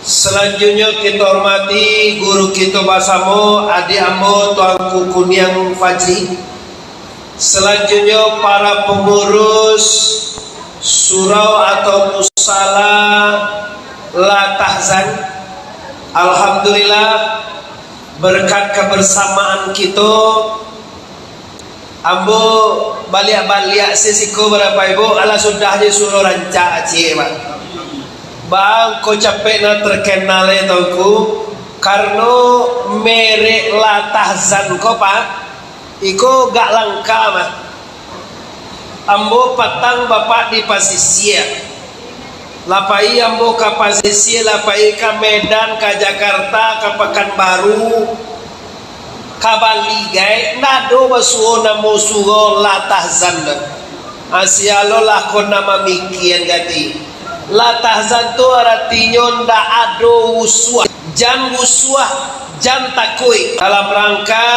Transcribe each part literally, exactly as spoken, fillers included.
Salanjuiknyo kito hormati guru kito basamo, adiak ambo Tuanku Kuniang Fajri. Salanjuiknyo para pangurus surau atau musala La Tahzan. Alhamdulillah, berkat kebersamaan kito, ambo baliak-baliak sisiko barapa ibu, alah sudah je suruh rancak ciek, Pak. Bang, ko capek nan terkenal e, Tuanku, karno merek La Tahzan ko, Pak, iko gak langka mah. Ambo patang bapak di Pasisia. Lah pai ambo ka Pasisia, lah pai ka Medan, ka Jakarta, ka Pakanbaru, ka Bali gai, ndak ado basuo namo surau La Tahzan tu. Ah, sia lo lah ko nan mamikian gati. La Tahzan tu aratinyo ndak ado usuah. Jan usuah, jan takuik. Dalam rangka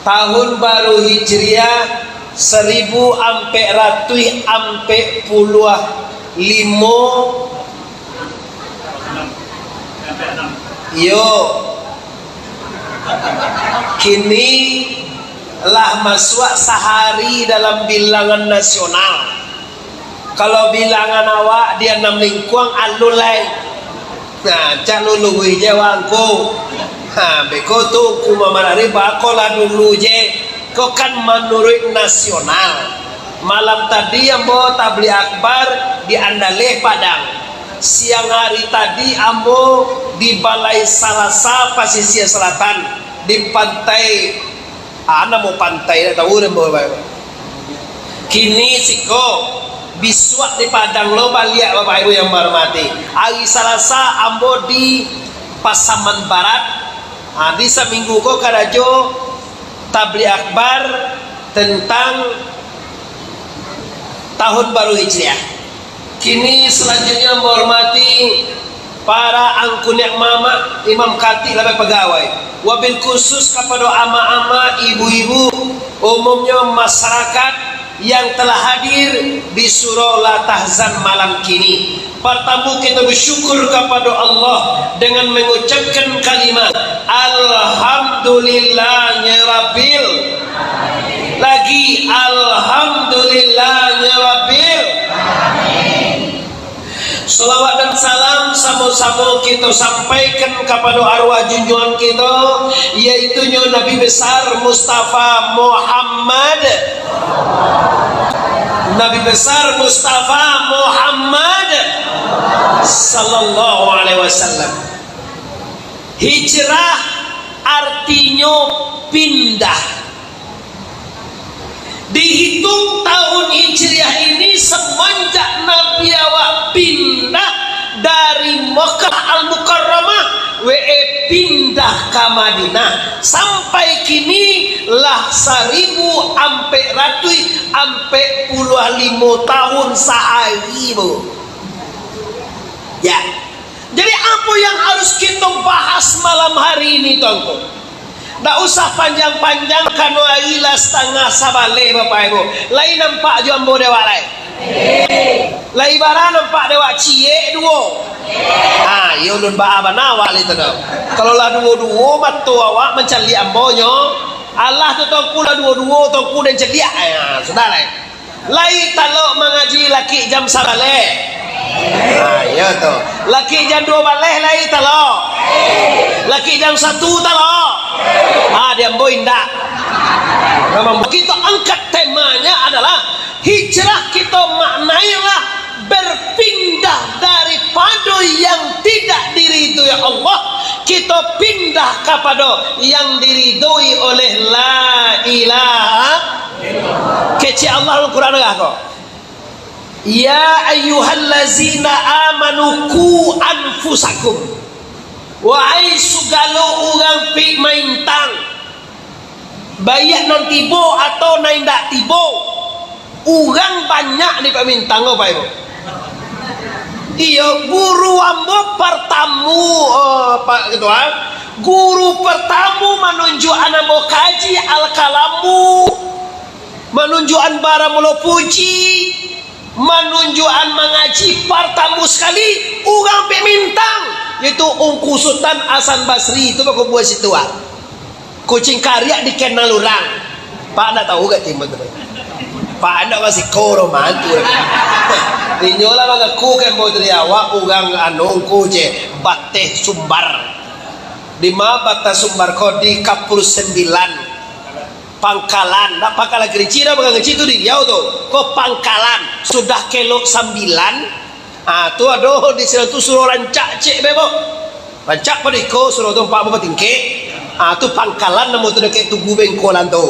Tahun baru Hijriah saribu ampek ratuih ampek puluah limo. Iyo. Kini lah masuak sahari dalam bilangan nasional. Kalau bilangan awak di anam lingkuang, alun lai. Nah, cak luluih je wangku. Ha, beko tu Ungku Muhammad Arif, bako lah dulu je. Ko kan manuruik nasional. Malam tadi ambo tabligh akbar di Andaleh, Padang. Siang hari tadi ambo di Balai Salasa, Pasisia Selatan, di pantai Ah, namo pantai dak tahu namo, Bapak Ibu. Kini siko, bisuak di Padang lo baliak, Bapak Ibu yang bahormati. Hari Salasa ambo di Pasaman Barat. Ah, di saminggu ko karajo tabligh akbar tentang Tahun Baru Hijriah. Kini salanjuiknyo, menghormati para angku niak mamak, imam katik, labiah pagawai, wabil khusus kapado amak-amak, ibu-ibu, umumnyo masyarakat yang telah hadir di Surau La Tahzan malam kini. Partamo, kito bersyukur kapado Allah dengan mengucapkan kalimat, "Alhamdulillahirabbil." Lagi, "Alhamdulillahirabbil." Salawat dan salam samo-samo kito sampaikan kapado arwah junjungan kito, yaitunyo Nabi Besar Mustafa Muhammad. Nabi Besar Mustafa Muhammad sallallahu alaihi wasallam. Hijrah artinyo pindah. Dihitung tahun Hijriah ini, semenjak Nabi awak pindah dari Mekah Al-Mukarramah, we pindah ka Madinah, sampai kini lah saribu ampek ratuih ampek puluah limo tahun sahari, Bu. Ya. Jadi, apo yang harus kito bahas malam hari ini, Tuanku? Ndak usah panjang-panjang, kano ari lah satangah sabaleh, Bapak Ibu. Lai nampak jo ambo dek awak lai? Lai bara nampak dek awak ciek duo? Ah, iyo, ulun baa bana awak lai tu, dah. Kalau lah duo-duo mato awak mancaliak ambo nyo, alah tu, Tuanku, lah duo-duo, Tuanku, den caliak. Ah, sudah lai. Lai talok mangaji lakik jam sabaleh? Ah, iyo tu. Lakik jam duo baleh lai talok? Lakik jam satu talok? Ah, di ambo indak. Memang kito angkat temanya adalah hijrah, kito maknailah berpindah daripado yang tidak diridhoi Allah, kito pindah kapado yang diridhoi oleh la ilaha. Kecek Allah dalam Quran lah ko, "Ya ayyuhallazina amanu qu anfusakum." Wahai sagalo urang pi maintang, baiak nan tibo atau nan indak tibo, urang banyak di pamintang ko, Pak Ibu. Iyo, guru ambo partamo, eh, Pak Ketua, guru partamo manunjuakan ambo kaji Al-Kalamu, manunjuakan Baramulo Puji, manunjuakan mangaji partamo sakali, urang pi Itu Ungku Sutan Hasan Basri tu bakubuan situ, ah. Kucing kariak dikenal urang. Pak ndak tahu gak timbo tu? Pak ndak masih koro mantu. Inyo lah mangaku kembo dari awak urang anu Ungku je, Bateh Sumbar. Di ma Bateh Sumbar ko? Di Kapur Sembilan. Pangkalan, ndak Pangkalan Kerinci dah, Pangkalan Kerinci tu di Riau tu. Ko Pangkalan, sudah kelok Sambilan, ah, tu ado di sinan tu surau rancak ciek beko. Rancak pado iko, surau tu ampek buah batingkek. Ah, tu Pangkalan namo tu, dakek Tugu Bengkolan tu.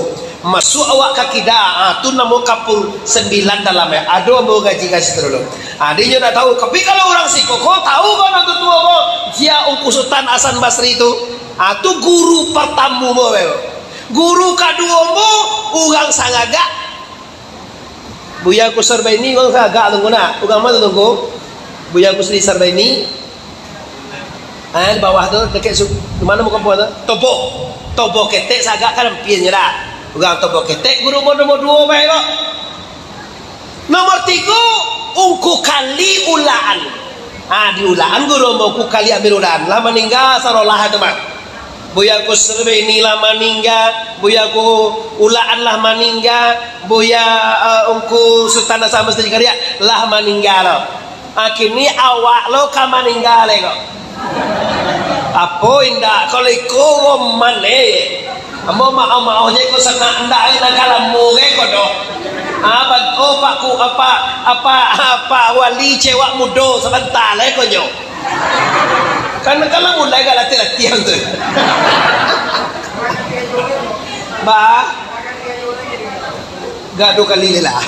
Masuak awak ka kida, ah, tu namo Kapur Sembilan dalam, eh. Ado ambo ngaji ka situ dulu. Ah, dinyo ndak tahu. Tapi kalau urang siko ko tahu ko, nan tuo-tuo ko, sia Ungku Sutan Hasan Basri tu. Ah, tu guru partamo ambo, beko. Guru kaduo ambo, urang Sagagak. Buya Kusar Baini urang Sagagak tu, nak. Urang ma tu, Ngku? Buya Kusri Sarbaini. Ah, di bawah tu, dakek su-, di ma muko kampuang tu? Toboh. Toboh Ketek Sagagak kan ampianyo dah. Urang Toboh Ketek guru ambo nomor duo, beko. Nomor tigo, Ungku Kali Ulaan. Ah, di Ulaan guru ambo Ungku Kali Amir Ulaan. Lah maningga sarolah tu mah. Buya Kusri Baini lah maningga, Buya Ungku Ulaan lah maningga, Buya, eh, Ungku Sutan Hasan Basri Kariak lah maningga lo. Ah, kini awak lo ka maningga lai ko. Apo indak, kalau iko roman, eh. Ambo maoh-maoh je ko sanak, indak nan ka lamo gai ko doh. Ah, ba-, oh, Pak Ku-, apa, apa, Pak Wali cewek mudo sabanta lai ko nyo. Kan, kan lah mulai gak latiah-latiah tu. Bah. Gak duo kali lai lah.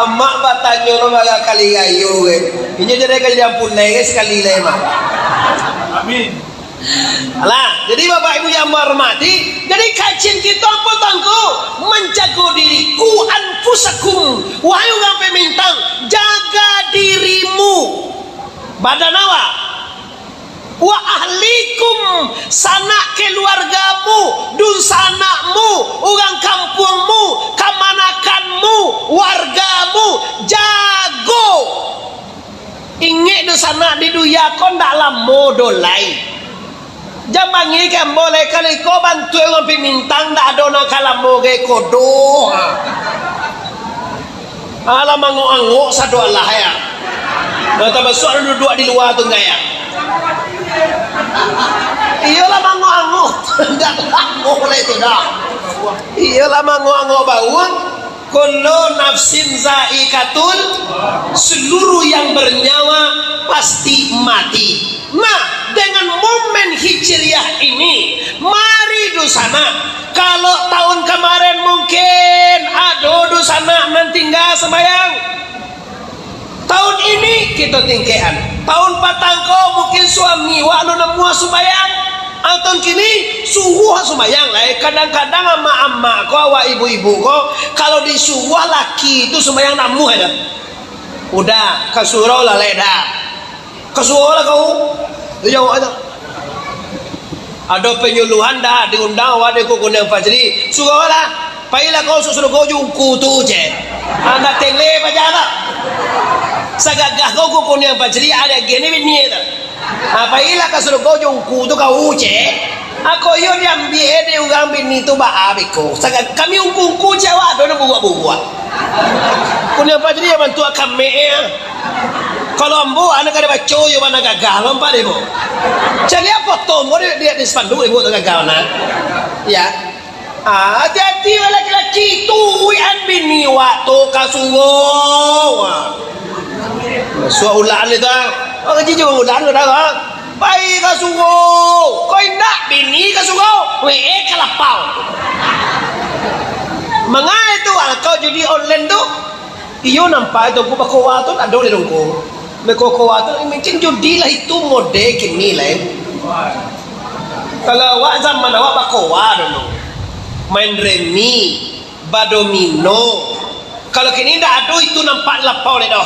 Amak batanyo lo bagak kali rayo kan. Inyo jadi ka jadi ampun lai kan sakali lai, Mak. Amin. Alah, jadi Bapak Ibu yang ambo hormati, jadi kacian kito apo tu, Ngku? Manjago diri, ku anfusakum. Wahai urang pamintang, jaga dirimu. Badan awak. Wa ahlikum, sanak kaluargamu, dunsanakmu, urang kampuangmu, kamanakanmu, wargamu, jago. Ingek dunsanak di dunia ko ndak lamo doh lai. Jan bangih ka ambo lai, kalau iko bantuak urang pamintang, ndak ado nan ka lamo gai ko doh. Alah, mangok-angok sado alah, ya. Nah, tamasuak duduak di lua tu, ndak, ya? Iyolah, mangok-angok. Ndak lamo lai tu, dah. Iyolah, mangok-angok bauang. Kullu nafsin zaikatul, seluruh yang bernyawa pasti mati. Nah, dengan momen Hijriah ini, mari dunsanak, kalau tahun kamarin mungkin ado dunsanak nan tingga sumbayang. Tahun ini kito tingkekan. Tahun patang ko mungkin suami wak lo namuah sumbayang. Ah, tahun kini suruah sumbayang lai. Kadang-kadang amak-amak ko, awak ibu-ibu ko, kalau disuruah laki tu sumbayang namuah dah. Udah, ka surau lalai dah. Ka surau lah kau. Iyo, awak tu. Ado panyuluhan dah, diundang awak dek Ungku Kuniang Fajri. Surau lah. Pailah kau surugo jo ungku tu, ceh. Anda tele paja tak? Sagagah kau Ungku Kuniang Fajri, ada gini bini tu. Ah, pailah ka surugo jo ungku tu kau, ceh. Ako iyo diambiak dek urang bini tu baa beko. Saga-, kami ungku-ungku ceh awak tu buruak-buruak. Kuniang Fajri yang bantuak kamek, ya. Kalau ambo, anak kada baco, yo mana gagah, lompat ibu. Caliak foto ambo di, di, di spanduk ibu tu gagah, nah. Ya. Ah, hati-hati wahai laki-laki, turuikan bini wak tu ka surau. Suak ulaan itu, ah. Oh, ngaji juo ulaan, ulaan, ah. Pai ka surau. Kau indak, bini ka surau, W A ka lapau. Mangai tu, ah, kau judi online tu? Iyo, nampak tu, Ngku, bakoa tu ndak ado lai, Ngku. Bakoa-koa tu, mungkin judi lah itu mode kini lai. Kalau awak zaman awak bakoa dulu. Main remi, badomino. Kalau kini ndak ado itu nampak lapau lai doh.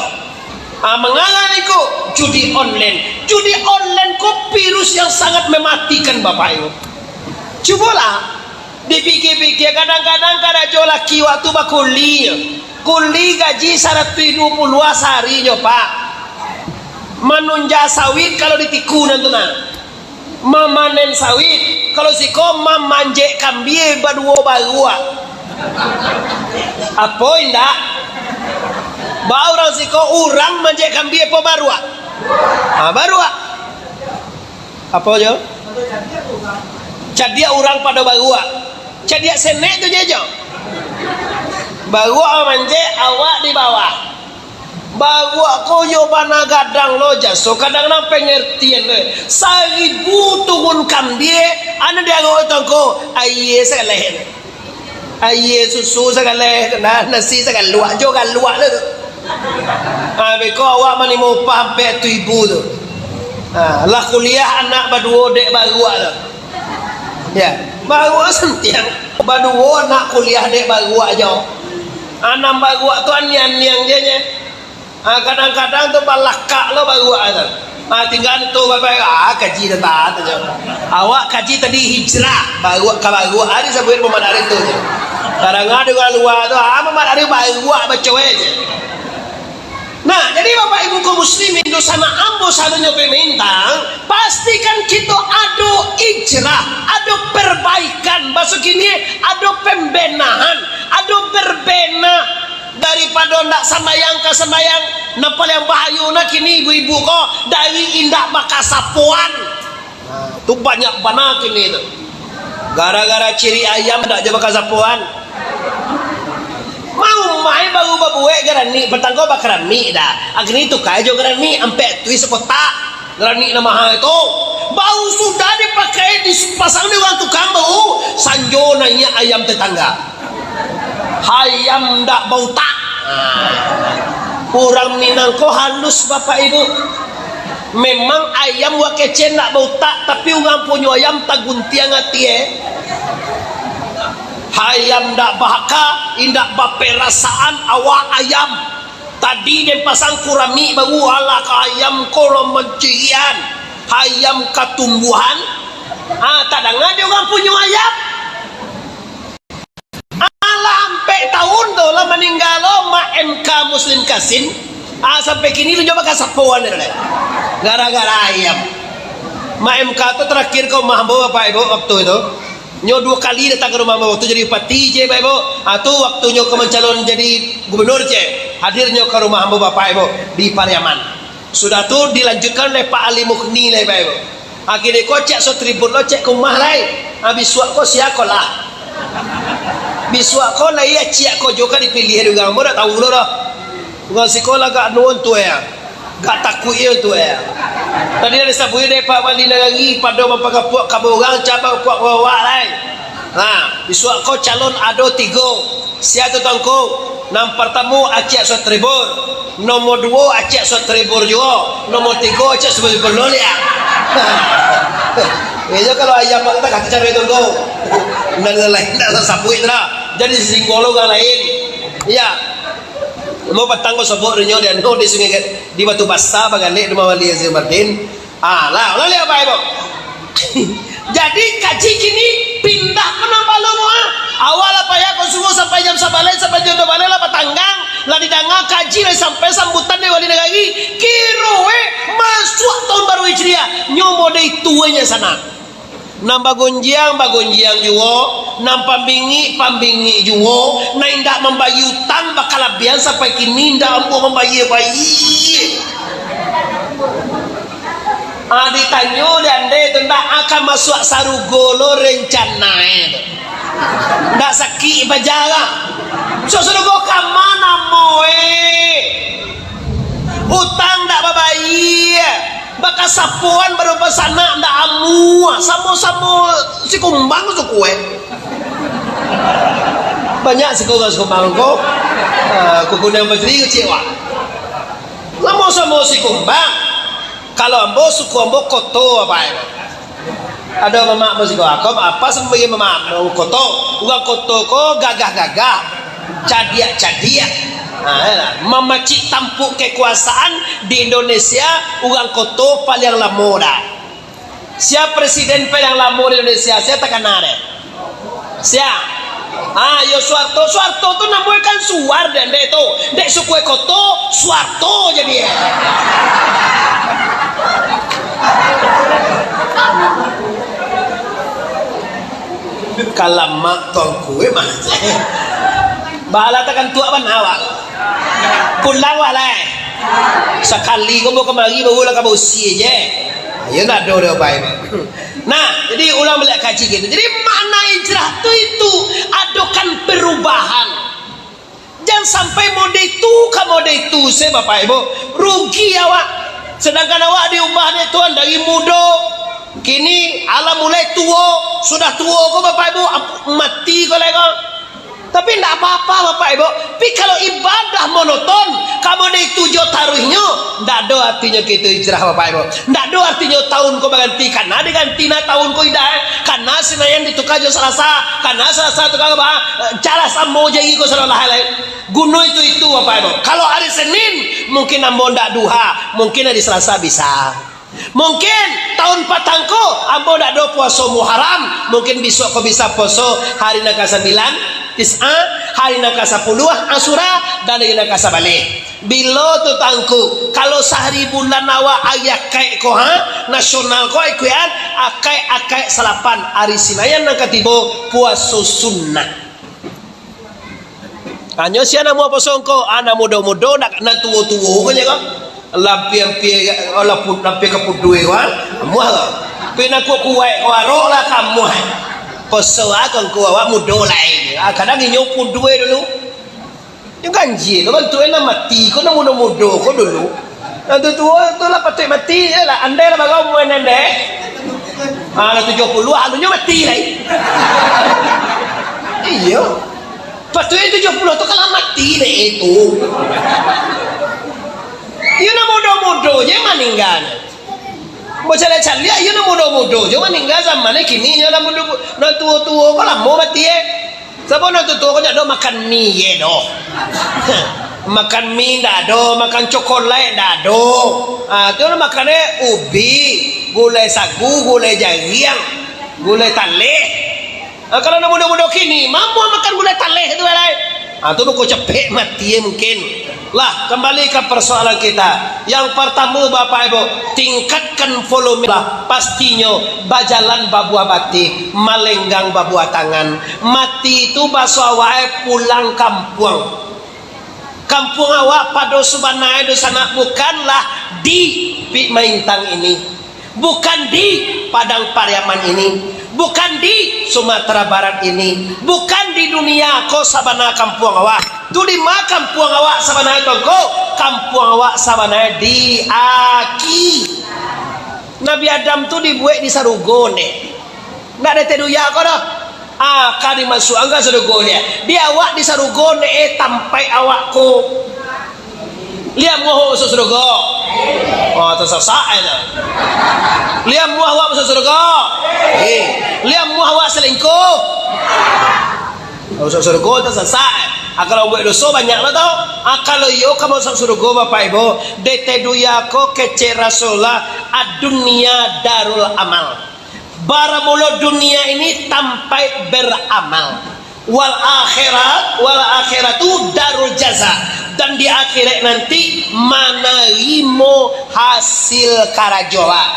Ah, mangarah iko judi online. Judi online ko virus yang sangat mematikan, Bapak Ibu. Cubolah, dipikia-pikia, kadang-kadang karajo laki waktu bakuli, kuli gaji saratuih duo puluah sahari nyo, Pak. Manunja sawit kalau di Tiku nan tu nah. Mamanen sawit, kalau siko mamanjek kambie baduo baruak. Apo indak? Ba urang siko urang manjek kambie apo baruak? Ha, baruak. Apo jo? Cadiak urang pado baruak. Cadiak senek tu je jo. Baruak mamanjek, awak di bawah. Baruak ko yo bana gadang lo jaso, kadang nan pangartian lo. Saribu turun kambie, anu di arok tongko, aia sagaleh. Aia susu sagaleh, nah, nasi sagaluak, jo galuak lo tu. Ha, beko awak manimo upah ampek ratuih ribu tu. Ha, lah kuliah anak baduo dek baruak tu. Ya, baruak santiang. Baduo anak kuliah dek baruak jo. Anam baruak tu aniang-aniang je, je. Ha, kadang-kadang tu balakak lo baruak tu. Ha, tingga tu bapak, ah, kaji tantang tu je. Awak kaji tadi hijrah, baruak ka baruak, ha, disabuik Muhammad Arif tu je. Kadang ado urang lua tu, ah, Muhammad Arif baruak bacoe je. Nah, jadi Bapak Ibu kaum muslimin, dunsanak ambo sadonyo pemintang, pastikan kito ado ijrah, ado perbaikan, baso kini ado pembenahan, ado berbenah daripado ndak sambayang ka sambayang. Nan paliang bahayo nah kini ibu-ibu ko dari indak bakasapoan. Nah, tu banyak bana kini tu. Gara-gara ciri ayam dak jo bakasapoan. Mau main baru babuek garanik, patang ko bakaramik dah. Agni tukai jo garanik, ampek tuih sakotak. Garanik nan maha itu. Baru sudah dipakai, dipasang di urang tukang baru, sanjo naiak ayam tetangga. Ayam dak bautak. Urang Minang ko halus, Bapak Ibu. Memang ayam wak kecek ndak bautak, tapi urang punyo ayam taguntiang ati, eh. Ayam ndak bahaka, indak baperasaan awak ayam. Tadi den pasang kuramik baru, alah ka ayam ko lah mancian. Ayam katumbuhan. Ah, tadanga dek urang punyo ayam. Alah ampek tahun tu lah maningga lo Mak M K Muslim Kasim. Ah, sampai kini tu nyo bakasapoan tu lai. Gara-gara ayam. Mak M K tu terakhir ka rumah ambo, Bapak Ibu, waktu itu. Nyo duo kali datang ka rumah ambo. Waktu jadi bupati je, Bapak Ibu. Ah, tu waktu nyo ka mancalon jadi gubernur je. Hadir nyo ka rumah ambo, Bapak Ibu, di Pariaman. Sudah tu dilanjutkan oleh Pak Ali Mukhni lai, Bapak Ibu. Akhirnyo ko ciek so tribun lo, ciek ka rumah lai. Ah, bisuak ko sia ko lah. Bisuak ko lai ciek ko jo ka dipiliah di urang. Ambo dak tahu lo doh. Urang siko lah agak nuan tu ya. Agak takuik iyo tu ya. Tadi lah disabuik dek Pak Wali Nagari, pado mampakapuak kabau urang, cabang puak bawak lai. Nah, bisuak ko calon ado tigo. Sia tu tongko. Nan partamo Acik Suat Tribur. Nomor duo Acik Suat Tribur juo. Nomor tigo Acik Suat Tribur loliak. Iyo kalau ayam tak kacau itu tongko. Nan lain tak sabuik tu lah. Jadi singgo lo urang lain. Iya. Mau patang ko sobok rinyo di anu di sungai di Batu Basa bagalek rumah Wali Azim Mardin. Ah, lah, ulang liak, Bapak Ibu. Jadi, kaji kini pindah ka nan balun, ah. Awak lah payah ka sungai sampai jam sabaleh, sampai jam dua baleh lah batanggang, lah didanga kaji, lah sampai sambutan dari wali nagari. Kiro, eh, masuak tahun baru Hijriah, nyo mode itu aja sana. Nan bagonjiang, bagonjiang juo, nan pambingik, pambingik juo, nan indak mambayia utang bakalabiahan sampai kini indak ambo mambayia-bayia. Ah, ditanyo dek ande tu, ndak akan masuak sarugo lo rencana e tu. Ndak sakik paja lah. Masuak sarugo ka ma namo e? Utang ndak babayia. Bakasapoan baru basanak ndak amuah. Samo-samo Sikumbang suku e. Banyak siko urang Sikumbang ko. Ah, kuku nan bateri kecil wak. Samo-samo Sikumbang. Kalau ambo, suku ambo Koto, Bapak Ibu. Ado mamak ambo siko, ako apa sampai mamak ambo Koto. Urang Koto ko gagah-gagah, cadiak-cadiak. Nah, iyolah. Mamacik tampuk kekuasaan di Indonesia, urang Koto paliang lamo dah. Sia presiden paliang lamo di Indonesia? Sia takana deh? Sia? Ah, yo Soeharto. Soeharto tu namo e kan Suar dek, dek tu. Dek suku e Koto, Suarto jadi e. Alamak, Tuanku, eh, mah. Bala takantuak bana awak. Pulang wak lai. Sakali ko bawa kamari, baru lah ka bausia je. Yo, ndak ado doh, baik. Nah, jadi ulang baliak kaji gitu. Jadi, makna hijrah tu itu, adokan perubahan. Jan sampai mode itu ka mode itu se, Bapak Ibu. Rugi awak. Sedangkan awak diubah dek Tuhan dari mudo. Kini alah mulai tuo. Sudah tuo ko, Bapak Ibu, ap-, mati ko lai ko. Tapi ndak apa-apa, Bapak Ibu. Tapi kalau ibadah monoton, ka mode itu jo taruihnyo, ndak ado artinyo kito hijrah, Bapak Ibu. Ndak ado artinyo taun ko baganti, kana diganti nah taun ko indak, eh. Kana Sinayan dituka jo Salasa, kana Salasa tuka ba, eh, calah samo jari ko salah lai. Guno itu, itu, Bapak Ibu. Kalau hari Senin, mungkin ambo ndak duha, mungkin hari Salasa bisa. Mungkin taun patang ko, ambo ndak ado puaso Muharram, mungkin bisuak ko bisa puaso hari nan ka sambilan, Tis'a, hari nan ka sapuluah, Asyura, dan hari nan ka sabaleh. Bilo tu, Tuanku, kalau sahari bulan awak ari akaik ko, ha, nasional ko, ikuian, akaik-akaik salapan, ari Sinayan nan ka tibo, puaso sunnah. Hanyo sia namuah puaso ko, ah, nan mudo-mudo, nan, nan tuo-tuo ko je ko. Lampia-lampia, oh, lapu-, lampia ka pudua ko, ah, amuah ko. Tapi nan kuaik-kuaik ko, arok lah ka amuah. Puaso ah, Tuanku, awak mudo lai. Ah, kadang inyo pudua dulu. Nyo ganjia lo bantuak nan mati ko, nan mudo-mudo ko dulu. Nan tuo-tuo tu lah patuik mati, iyolah, andai lah bara umua nan deh. Ah, lah tujuah puluah, alunyo mati lai. Iyo. Patuik tujuah puluah tu kan lah mati deh itu. Iyo, nan mudo-mudo je maningga. Bacaliak-caliak, iyo, nan mudo-mudo je maningga zaman kini, iyo, nan mudo, nan tuo-tuo ko lamo mati, eh. Sabo nan tuo-tuo ko ndak ado makan mi ye doh. Makan mi ndak ado, makan cokolek ndak ado. Ah, tu makan e ubi, gulai sagu, gulai jariang, gulai taleh. Ah, kalau nan mudo-mudo kini, mamuah makan gulai taleh tu lai. Ah, tu beko capek mati ye mungkin. Lah, kambali ka parsoalan kita. Yang partamo, Bapak Ibu, tingkatkan volume lah. Pastinyo, bajalan babuah batih, malenggang babuah tangan. Mati tu baso awak e pulang kampuang. Kampuang awak pado sabana e dunsanak bukanlah di Pik Maintang ini. Bukan di Padang Pariaman ini, bukan di Sumatera Barat ini, bukan di dunia ko sabana kampuang awak. Tu di ma kampuang awak sabana e, Tuanku? Kampuang awak sabana e di aki. Nabi Adam tu dibuek di sarugo, ndeh. Ndak di ateh dunia ko doh. Ah, ka dimasuakan ka sarugo dia. Di awak di sarugo, ndeh, eh, tampaik awak ko. Lai amuah awak masuak sarugo? Oh, tasasak ai tu. Lai amuah awak masuak sarugo? Eh, lai amuah awak salingkuh? Masuak sarugo tasasak ai. Ah, kalau buek doso banyak lah tau. Ah, kalau iyo ka masuak sarugo, Bapak Ibu, di ateh dunia ko kecek Rasulullah, ad-dunya darul amal. Baramulo dunia ini tampaik baramal. Wal akhirat, wal akhiratu darul jaza. Dan di akhirat nanti manarimo hasil karajo awak.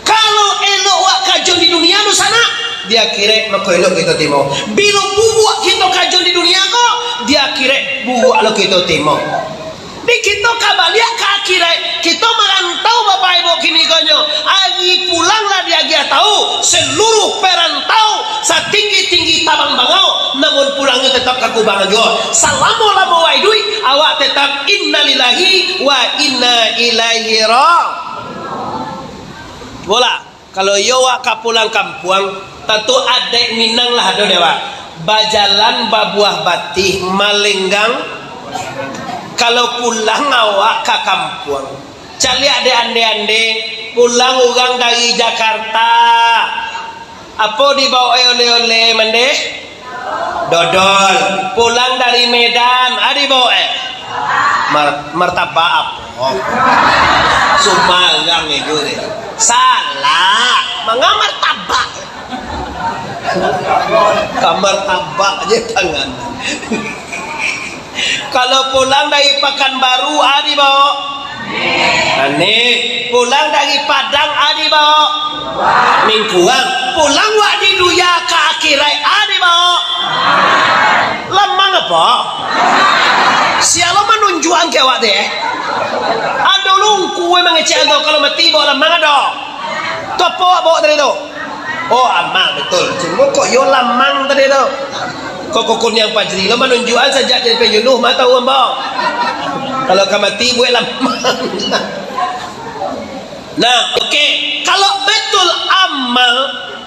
Kalau elok awak karajo di dunia tu sanak, di akhirat mako elok kito timo. Bilo buruak kito karajo di dunia ko, di akhirat buruak lo kito timo. Di kito ka baliak ka akhirat, kito marantau, Bapak Ibu, kini ko nyo. Ari pulang lah diagiah tahu, seluruh perantau, satinggi-tinggi tabang bangau, namun pulangnyo tetap ka kubangan juo. Salamo-lamo awak iduik, awak tetap innalillahi wa inna ilaihi ra-, Bola. Kalau iyo awak ka pulang kampuang, tantu adaik Minang lah ado dek awak. Bajalan babuah batih malenggang, kalau pulang awak ka kampuang. Caliak dek ande-ande, pulang urang dari Jakarta. Apo dibawok e oleh-oleh mandeh? Dodol. Pulang dari Medan, a dibawok e? Mar-, martabak apo? Sumbarang itu deh. Salah. Manga martabak? Ka martabak je tangan. Kalau pulang dari Pakanbaru, a dibawok? Aneh. Pulang dari Padang, a dibawok? Mingkuang. Pulang wak di dunia ka akhirat, a Apo? Sia lo manunjuakan ka awak tu, eh? Ado lungku, eh, mangecek tu, kalau mati bawa lamang ado. Tu apo awak bawa tadi tu? Oh, amal, betul. Cuma kok yo lamang tadi tu? Kok kukuniang Fajri lo manunjuakan sajak jadi panyuluh, ma tahu ambo. Kalau ka mati, buek lamang. Nah, oke. Kalau betul amal,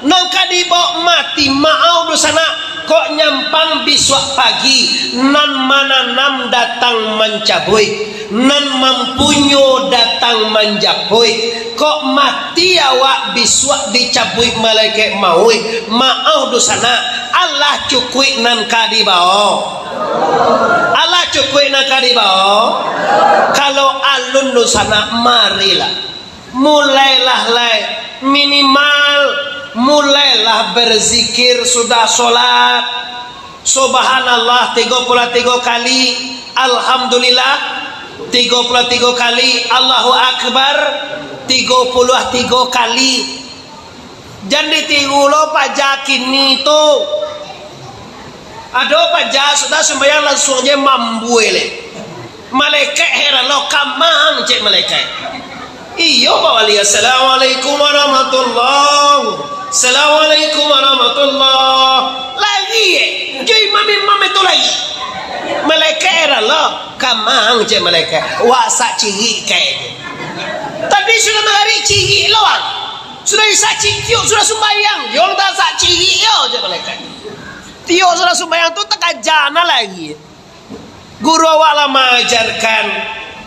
nan ka dibaok mati, maaf dunsanak, kok nyampang bisuak pagi, nan mananam datang mancabuik, nan mampunyo datang manjapuik, kok mati awak bisuak dicabuik malaikat mauik, maaf dunsanak, alah cukuik nan ka dibaok. Alah cukuik nan ka dibaok. Kalau alun dunsanak, marilah. Mulailah lai, minimal mulailah berzikir sudah solat. Subhanallah tigo puluah tigo kali, Alhamdulillah tigo puluah tigo kali, Allahu Akbar tigo puluah tigo kali. Jan ditiru lo paja kini tu. Ado paja sudah sumbayang lansuang je mambuek lai. Malaikat heran lo, "Kama ang?" cek malaikat. "Iyo, Pak Wali, assalamualaikum warahmatullah. Assalamualaikum warahmatullah." Lari, eh. Jo imam-imam itu lari. Malaikat heran lo, "Kama ang?" cek malaikat. "Wak sak cirik kayak." Tadi sudah magarik cirik lo, ang. Sudah isya cikiuk, sudah sumbayang. Yo, ang tak sak cirik yo, cek malaikat. Tiok sudah sumbayang tu takaja na lari. Guru awak lah maajarkan,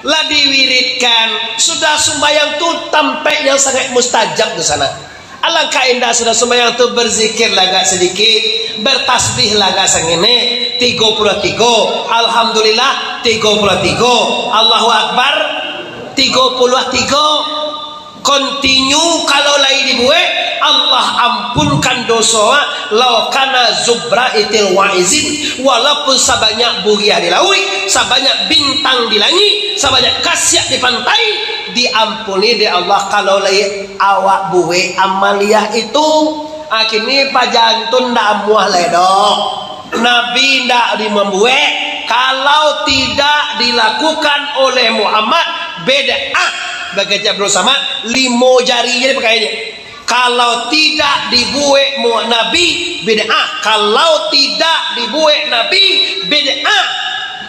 lah diwiridkan, sudah sumbayang tu tampek yang sangat mustajab di sana. Alangkah indah sudah sumbayang tu, berzikirlah agak sedikit, bertasbihlah agak sanginik, tigo puluah tigo, Alhamdulillah, tigo puluah tigo, Allahu Akbar, tigo puluah tigo. Continue kalau lai dibuek, Allah ampunkan doso, ah, lau kana zubra itil waizin, walaupun sabanyak buriah di lauik, sabanyak bintang di langik, sabanyak kasiak di pantai, diampuni dek Allah kalau lai awak buek amaliah itu. Ah, kini paja tu ndak amuah lai doh. Nabi ndak di mambuek, kalau tidak dilakukan oleh Muhammad, bid'ah. Bakecek Abdul Samad, limo jari je dipakainyo. Kalau tidak dibuek mu-, Nabi, bid'ah. Kalau tidak dibuek Nabi, bid'ah.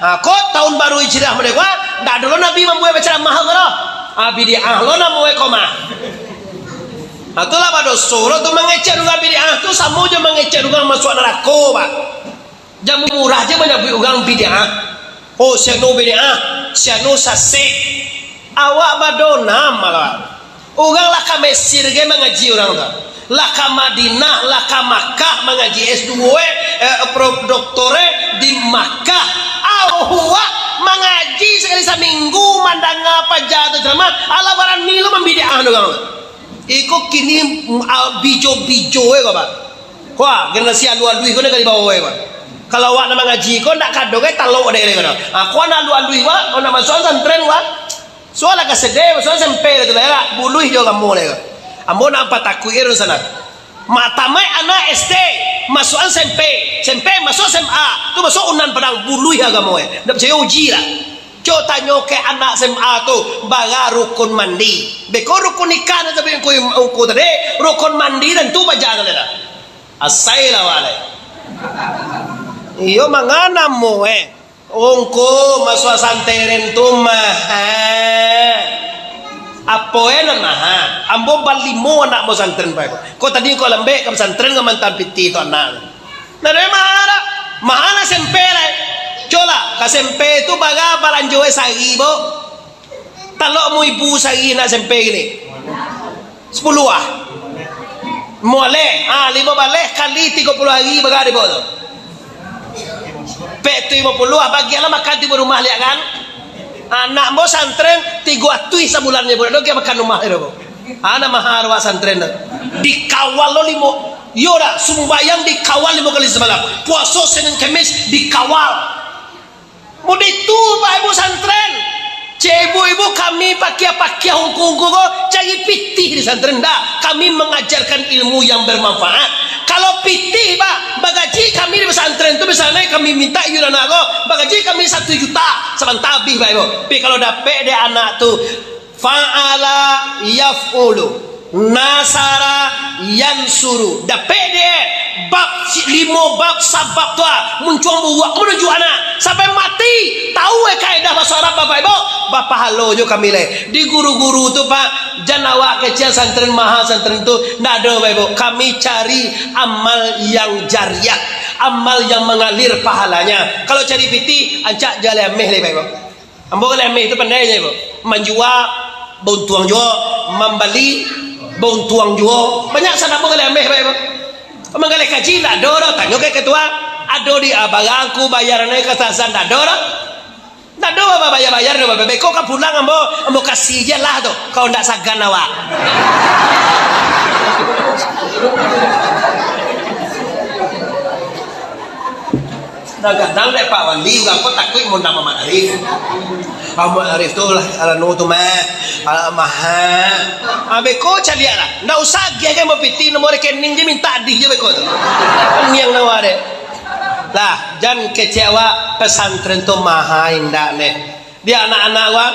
Ha, ko tahun baru Hijriah merdeka, ndak dulu Nabi mambuek bacaramah ko doh. Ha, bid'ah lo namonyo ko mah. Ha, tu lah badoso lo tu, mangecek urang bid'ah tu samo jo mangecek urang masuak narako, Pak. Jamu murah je manyabuik urang bid'ah. Oh, si anu bid'ah, si anu sasek. Awak badonam, awak. Urang lah ka Mesir ge mangaji urang tu. Lah ka Madinah, lah ka Makkah mangaji S dua, eh, eh, pro-, doktor, eh, di Makkah. Awak mangaji sakali saminggu, mandanga paja tu ceramah, alah barani lo mambid'ah urang tu. Iko kini, ah, bijo-bijo, eh, ko, Pak. Ko, ah, generasi aluih-aluih ko nan ka dibawa, eh, ko. Kalau awak nan mangaji ko, ndak kado, eh, talok dek, eh, ko. Ah, ko anak aluih-aluih, Pak, ko nak masuak santren, Pak. Sualah ka S D, sualah S M P lah tu lah, ya, buluih jo agamo lah, ya. Ambo nak patakuik, eh, di sana. Mak tamaik anak S D, masuak S M P, S M P masuak S M A, tu masuak Unan Padang, buluih agamo, eh. Ndak picayo, uji lah. Cok tanyo ka anak S M A tu, bara rukun mandi. Beko rukun nikah nan tapi ungku, ungku tadi, rukun mandi tantu paja tadi lah. Asai lah awak lai. Iyo, mangana mo, eh. Ungku masuak santren tu maha. Apo, eh, nan maha? Ambo balimo anak ambo santren, Pak. Ko tadi ko lambek ka pesantren, ka mantan piti tu anak. Nah, dari maha dah? Maha lah S M P lah. Colah, ka S M P tu bara balanjo sahari, Bo. Talok mu ibu sahari nak S M P gini. Sapuluah, ah. Moleh, ah, limo baleh kali tigo puluah hari bara dibaok tu. Pek tu limo puluah, bagianlah makan tibo rumah liak kan. Anak ambo santren tigo atuih sabulan nyo, budak tu makan rumah tu. Ana mahar awak santren tu. Dikawal lo limo, yo dah, sumbayang dikawal limo kali samalam. Puaso Senin Kemis dikawal. Mudah tu, Pak, ibu santren. Cek ibu-ibu, kami pakiah-pakiah ungku-ungku ko cari pitih di santren. Ndak, kami mengajarkan ilmu yang bermanfaat. Kalau pitih, Pak, bagaji kami di pesantren tu, misalnya kami minta iyo anak ko, bagaji kami satu juta, sabanta abih, Pak, Ibu. Tapi kalau dapek dek anak tu, fa'ala yaf'ulu, nasara yansuru, dapek dek bab si-, limo bab sabab tu, ah, muncuang buruak, manuju anak, sampai mati, tahu eh kaedah baso Arab, Bapak Ibu, bapahalo jo kami lai. Di guru-guru tu, Pak, jan awak kecek santren maha, santren tu, ndak ado, Bapak Ibu. Kami cari amal yang jariah, amal yang mangalir pahalanya. Kalau cari pitih, ancak jaleh ameh lai, Bapak Ibu. Ambo galeh ameh tu pandai se, Bapak Ibu. Manjua, bauntuang juo, mambali, bauntuang juo. Banyak sanak ambo galeh ameh, Bapak Ibu. Manggaleh kaji, ndak ado doh, tanyo ka ketua. Ado di, ah, barang ku bayaran ka sazan, ndak ado doh. Ndak ado babayar-bayar doh, Bapak. Beko ka pulang ambo, ambo kasih je lah tu, kalau ndak sagan awak. Kadang-kadang dek Pak Wali, urang ko takuik maundang Muhammad Arif. Muhammad Arif tu lah, anu tu mah, ah, maha. Ah, beko caliak lah. Ndak usah agiah kan, ambo pitih nomor rekening je, minta adih je beko tu. Niang nawa dek. Lah, jan kecek awak pesantren tu maha, indak neh. Di anak-anak awak,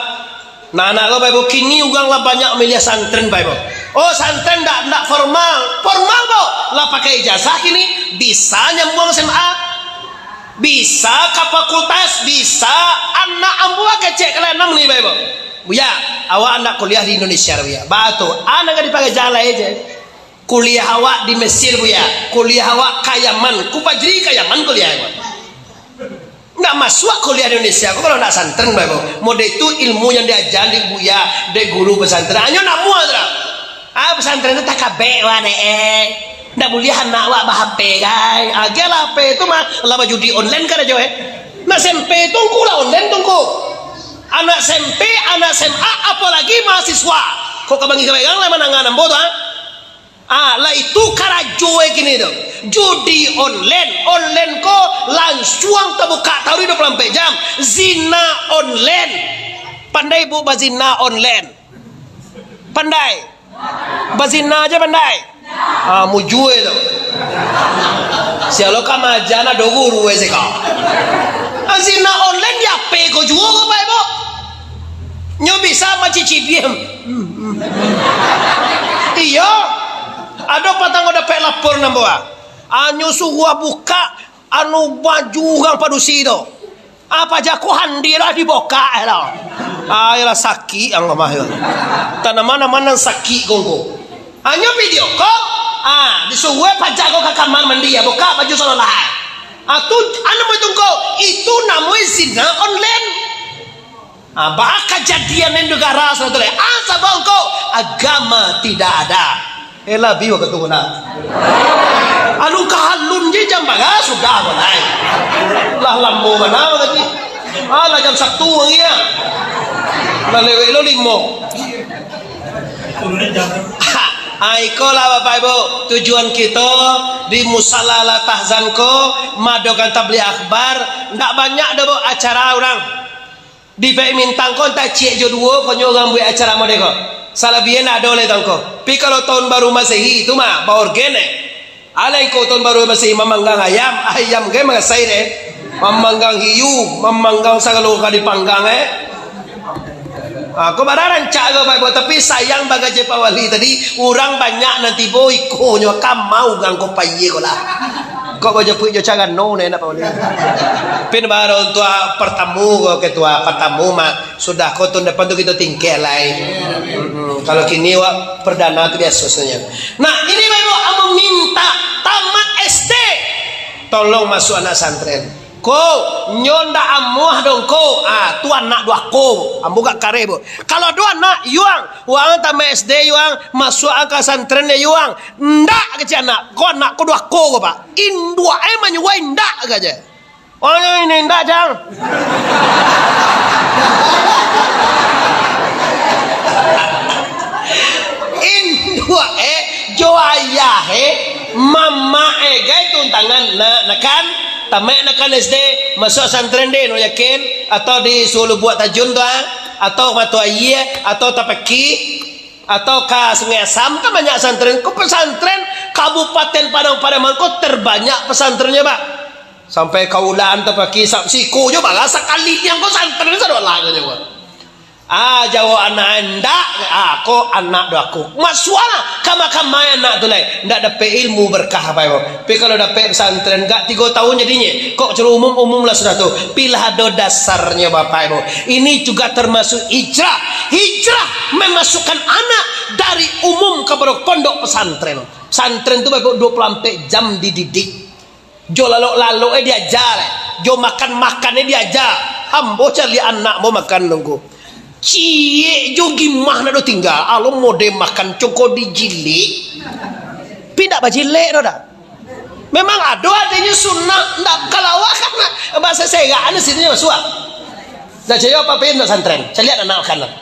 nah, anak ko, Bapak Ibu, kini urang lah banyak miliah santren, Bapak Ibu. Oh, santren ndak, ndak formal. Formal, Bo. Lah pakai ijazah kini, bisa nyambuang S M A. Bisa ka fakultas, bisa. Anak ambo kecek kalah anam ni, Bapak Ibu. Buya, awak ndak kuliah di Indonesia, Buya. Baa tu, anak ka dipakai jalai je. Kuliah awak di Mesir, Buya. Kuliah awak ka Yaman. Ku Fajri ka Yaman kuliah awak. Ndak masuak kuliah di Indonesia ko kalau ndak santren, Bapak Ibu. Mode itu ilmu yang diaja dek buya, dek guru pesantren. Hanyo namuah tu lah. Ah, pesantren tu takabek wak dek eh. Ndak buliah anak wak ba-H P, gai. Agiah lah H P tu mah, lah bajudi online karajo eh. Anak S M P tu ngku lah online tu ngku. Anak S M P, anak S M A, apolagi mahasiswa. Kok ka bangih ka begang lah manangan ambo tu, ah. Ah, lah itu karajo eh kini tu. Judi online, online ko lansuang tabukak taruih dua puluh ampek jam. Zina online. Pandai, Bu, bazina online? Pandai? Bazina je pandai? Ah, mujue tu. Sia lo ka maja, ado guru eh siko. Ah, zina online di H P ko juo ko, Bapak Ibu. Nyo bisa mancicipi. Iyo. Ado patang ko dapek lapor nan bawa. Anyo suruah bukak anu baju urang padusi tu. Ah, paja ko handi lah dibokak eh lah. Ah, iyolah sakik ang mah yo. Tanaman-tanaman nan sakik ko ngko. Anyo video call, ah, disuruah paja ko ka kamar mandi ya, bukak baju salolah. Ah, tu, anu itu ngko, itu namonyo zina online. Ah, baa kajadian di nagara sana tu lai? Ah, sabab ngko agama tidak ada. Eh, labi wakatu ko nah. Alun ka alun je jam bara sudah ko lai. Lah lamo bana tadi. Ah, lah jam satu lagi ya. Lah lewek lo limo. Ah, ikolah Bapak Ibu, tujuan kito di Musala Al-Tahzan ko, maadokan tabligh akhbar, ndak banyak doh, Bu, acara urang. Di Paik Mintang ko antah ciek jo duo ko nyo urang buek acara model ko. Salabiahnyo ndak ado lai taun ko. Tapi kalau tahun baru Masehi tu mah, baorgen eh. Alai ko tahun baru Masehi mamanggang ayam, ayam gai mangasai deh. Mamanggang hiu, mamanggang sagalo ka dipanggang eh. Ah, ko bara rancak ko Pak Ibu, tapi sayang bagaje Pak Wali tadi, urang banyak nan tibo ikonyo kamau urang ko payie ko lah. Kok bajapuik jo carano ne nak Pak Wali. Pin baru tua pertemu ko ketua pertemu mah. Sudah ko tahun depan tu kito tingkek lai. Mm-mm. Kalau kini wak perdana tu biaso sajo. Nah, ini Bapak Ibu, ambo minta tamat S D. Tolong masuk anak santren. Ko, nyo ndak amuah dong ko. Ah, tu anak duako. Ambo gak kareh, Bu. Kalau ado anak, yuang, wang tamat S D, yuang, masuk ka santren, yuang. Ndak kecek anak. Ko anak ko duako ko, Pak. Induak eh manyuruah indak ka je. Oh, ini indak, Jang. Induak eh, jo ayah eh, mamak eh, gai tuntangan nak, nakan, tamat nakan S D, masuk santren deh, no yakin, atau di Sulubuak Tajun tu ah, atau Matu Aie, atau Tapaki, atau ka Sungai Asam, kan banyak santren. Ko pesantren, Kabupaten Padang Pariaman ko terbanyak pesantrennyo, Pak. Sampai kaulaan tapaki sa-, siko jo bala sakali niang ko santren sadolah, katonyo. Ah, jawab anak, "Ndak, ah, ko anak do aku." Masuaklah ka makamai anak tu lai. Ndak dapek ilmu berkah apo-apo. Tapi kalau dapek pesantren, gak tigo tahun jadinyo. Kok caro umum, umum lah sudah tu. Tapi lah ado dasarnyo, Bapak Ibu. Ini juga termasuk hijrah. Hijrah memasukkan anak dari umum kepada pondok pesantren. Pesantren tu, Bapak Ibu, dua puluh ampek jam dididik. Jo lalok-lalok e diaja, lai. Jo makan-makan e diaja. Ambo caliak anak ambo makan nunggu. Ciek jo gimah ndak do tingga. Alo mode makan congko dijilek. Pi ndak bajilek do dak. Memang ado adonyo sunnah, ndak kalawa kan baseserak anu situ masuak. Ndak cayo apo-apo ndak santren. Caliak anak makan lah.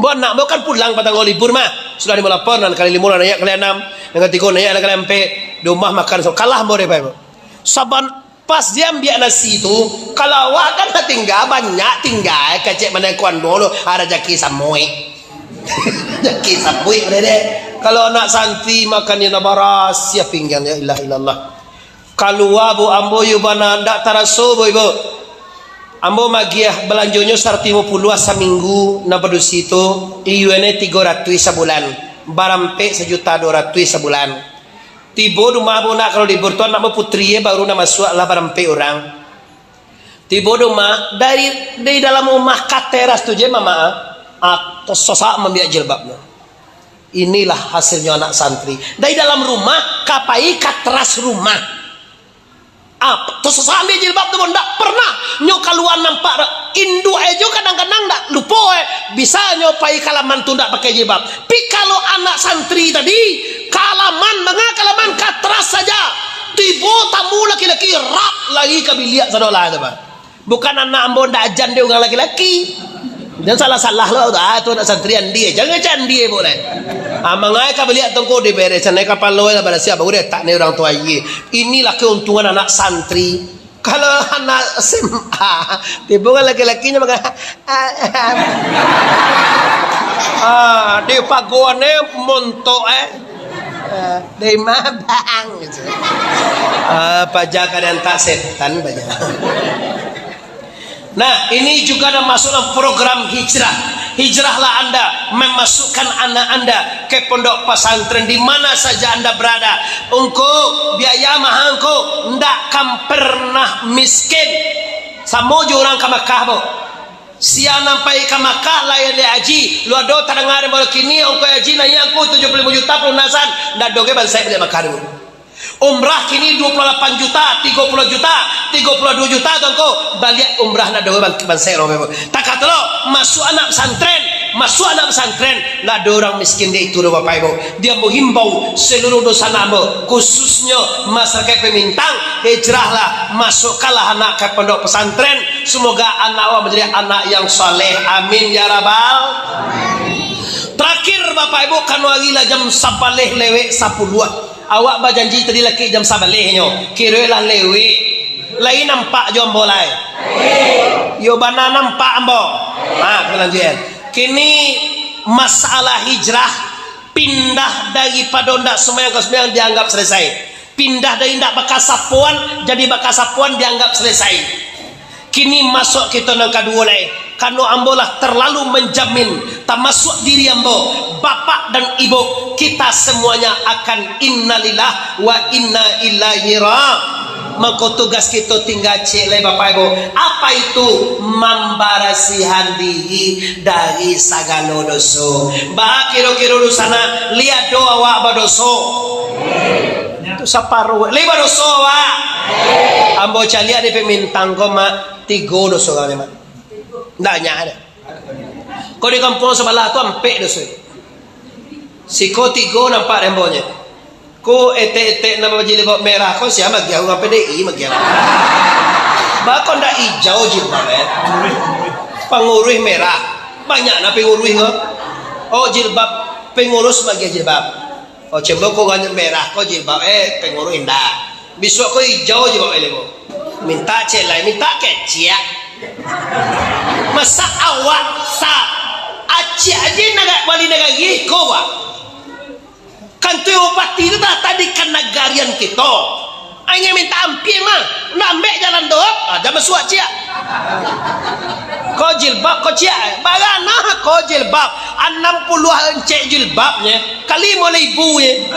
Ambo anak ambo kan pulang patang libur mah. Sudah limo lapor, nan kali limo lah naiak kali anam. Nan katigo naiak lah kali ampek. Di rumah makan so-, kalah ambo deh, Pak. Saban pas diambiak nasi tu, kalau awak kan lah tingga, banyak tingga, kecek mano kuan dulu, ah, rajaki samuik. Rajaki samuik, deh, deh. Kalau anak santri makan yang baras, ya pinggan, ya ilah ilallah. Kalua, Bu, ambo, yu bana, ndak taraso, Bu, Ibu. Ambo magiah balanjonyo saratuih limo puluah saminggu, nan padusi tu, iyuannya tigo ratuih sabulan, barampek sajuta duo ratuih sabulan. Tibo di rumah ambo nak, kalau libur tu anak ambo putri, eh, baru nak masuak lah barampek urang. Tibo di rumah, dari, dari dalam rumah ka teras tu je, Mama, ah, tersasak mambiak jilbabnyo. Inilah hasilnyo anak santri. Dari dalam rumah, ka pai ka teras rumah. Ah, tersasak ambiak jilbab tu, ndak pernah nyo kalua nampak. Induak e jo kadang-kadang ndak lupo, eh. Bisa nyo pai ka laman tu ndak pakai jilbab. Pi kalau anak santri tadi, ka laman, manga ka laman, ka teras saja. Tibo tamu laki-laki, rap, lari ka biliak sadolah tu, Bang. Bukan anak ambo ndak ajan dek urang laki-laki. Jan salah-salah lo, ah, tu anak santri andi, jan candi buliah. Ah, mangai ka baliak tongko diberesan, naik kapalo lah, barasiah, baru diatak ni urang tua iye. Inilah keuntungan anak santri. Kalau anak S M A, tibo kan laki-lakinyo makan, ah, di paguan e montok, eh. Ah, dari ma, Bang? Ah, paja ka diantak setan, paja. Nah, ini juga dah masuk dalam program hijrah. Hijrahlah anda, memasukkan anak anda ke pondok pesantren di mana saja anda berada. Ungku, biaya mahal ungku, ndak akan pernah miskin. Samo jo urang ka Makkah, Bu. Sia nan pai ka Makkah, lai dek haji, lu ado tadanga dek baru kini, ongkoi haji naiak ungku tujuh puluh limo juta pelunasan, ndak doh ge bansaik baliak Makkah dulu. Umrah kini dua puluh lapan juta, tigo puluh juta, tigo puluh dua juta tu ungku, baliak umrah ndak doh ge ban-, bansaik lo. Takah tu lo, masuk anak pesantren, masuk anak pesantren, ndak ado urang miskin di itu doh, Bapak Ibu. Dia menghimbau seluruh dunsanak ambo, khususnyo masyarakat Pemintang, hijrahlah, masukkanlah anak ka pondok pesantren. Semoga anak awak menjadi anak yang saleh. Amin ya rabbal. Terakhir, Bapak Ibu, kanu ari lah jam sabaleh lewek sapuluah. Awak bajanji tadi laki jam sabalehnyo, kirolah lewek. Lai nampak jo ambo lai? Yo bana nampak ambo. Ha, kita lanjutkan. Kini masalah hijrah, pindah daripado ndak sumbayang ka sumbayang dianggap selesai. Pindah dari ndak bakasapoan, jadi bakasapoan dianggap selesai. Kini masuak kito nan kaduo lai. Karano ambo lah terlalu menjamin, tamasuak diri ambo, bapak dan ibu, kita semuanya akan innalillah wa inna ilaihi ra-, mangko tugas kito tingga ciek lai, Bapak Ibu. Apa itu? Mambarasihan diri dari sagalo doso. Ba kiro-kiro dunsanak, liek do awak badoso. Tu saparuah. Lai badoso awak? Ambo caliak di Pemintang ko, Mak, tigo doso urang, Mak. Ndak banyak ado. Ko di kampuang sabalah tu ampek doso. Siko tigo nampak dek ambo nyo. Ko etek-etek nan bajilbab merah ko sia magiah, urang P D I magiah. Baa ko ndak ijau jilbab, eh? Panguruih merah. Banyak nah panguruih ko. Oh, jilbab, pengurus magiah jilbab. Oh, cembo ko ganyo merah ko jilbab, eh, pengurus indak. Bisuak ko ijau jilbab, eh, lemo. Minta ciek lai, minta kecek. Masa awak sa-, acik aja naga-, wali nagari ko, Wak. Tantu bupati tu talatak di kanagarian kito. Inyo minta ampia mah, nak ambek jalan tu, ah, jan masuak ciek. Ko jilbab, ko ciek, barana ko jilbab, anam puluah encek jilbabnyo, ka limo ribu je.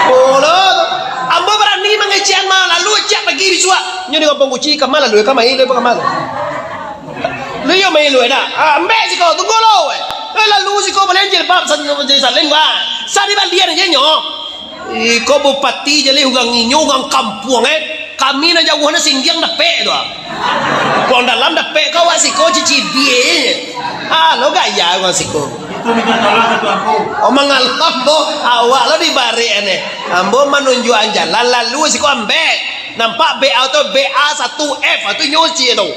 Polo tu. Ambo barani mangecekan mah, lalu ciek pagi bisuak. Nyo di kampung kuci, ka ma lalu, ka ma ilu, ka ma tu. Lu iyo ma ilu, dah. Ah, ambek siko, tunggu lo, weh. Eh, lalu siko balian jilbab, sa-, sa-, salin, wah. Sa dibalian je nyo. Iko bupati jaleh urang inyo, urang kampuang, eh. Kami nan jauah nan singgiang dapek tu, ah. Urang dalam dapek ka awak siko cicibie je. Ah, lo gaya urang siko. Itu minta tolong ka tuanku. Oh, mangalam, bo. Awak lo dibarek, eh. Ambo manunjuakan jalan, lalu siko ambek. Nampak B A tu, B A satu F, tu nyo ciek tu.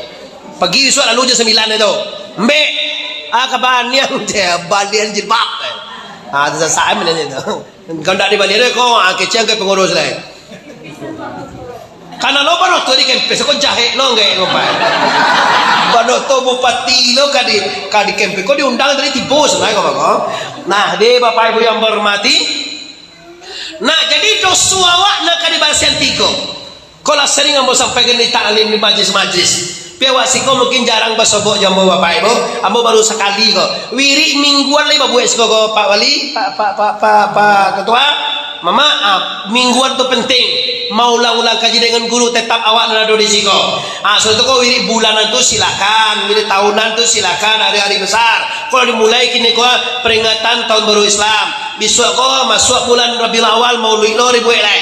Pagi isuak lalu jam sambilan tu. Ambek. Ah, kabaniang, balian jilbab. Ah, tu sasakan minanyo tu. Kok ndak dibalian ko, ah, kecekan ka pangurus lai. Karano lo banoto di kempes ko jahek lo nggak ko, Pak. Banoto bupati lo ka di, ka di kempes ko diundang tadi tibo sabananyo ko, Pak. Nah, di Bapak Ibu yang berhormati. Nah, jadi doso awak nan ka dibarasiahan tigo. Ko lah sering ambo sampaikan di taklim, di majlis-majlis. Tapi awak siko mungkin jarang basobok jo ambo, Bapak Ibu. Ambo baru sakali ko. Wirik mingguan lai babuek siko ko, Pak Wali, Pak, Pak, Pak, Pak, Pak Ketua. Mamak, ah, mingguan tu penting. Maulang-ulang kaji dengan guru, tetap awak nan ado di siko. Ah, sudah tu ko wirik bulanan tu silakan, wirik tahunan tu silakan, hari-hari besar. Kalau dimulai kini ko, peringatan tahun baru Islam. Bisuak ko masuak bulan Rabiul Awal, mauluik lo dibuek lai.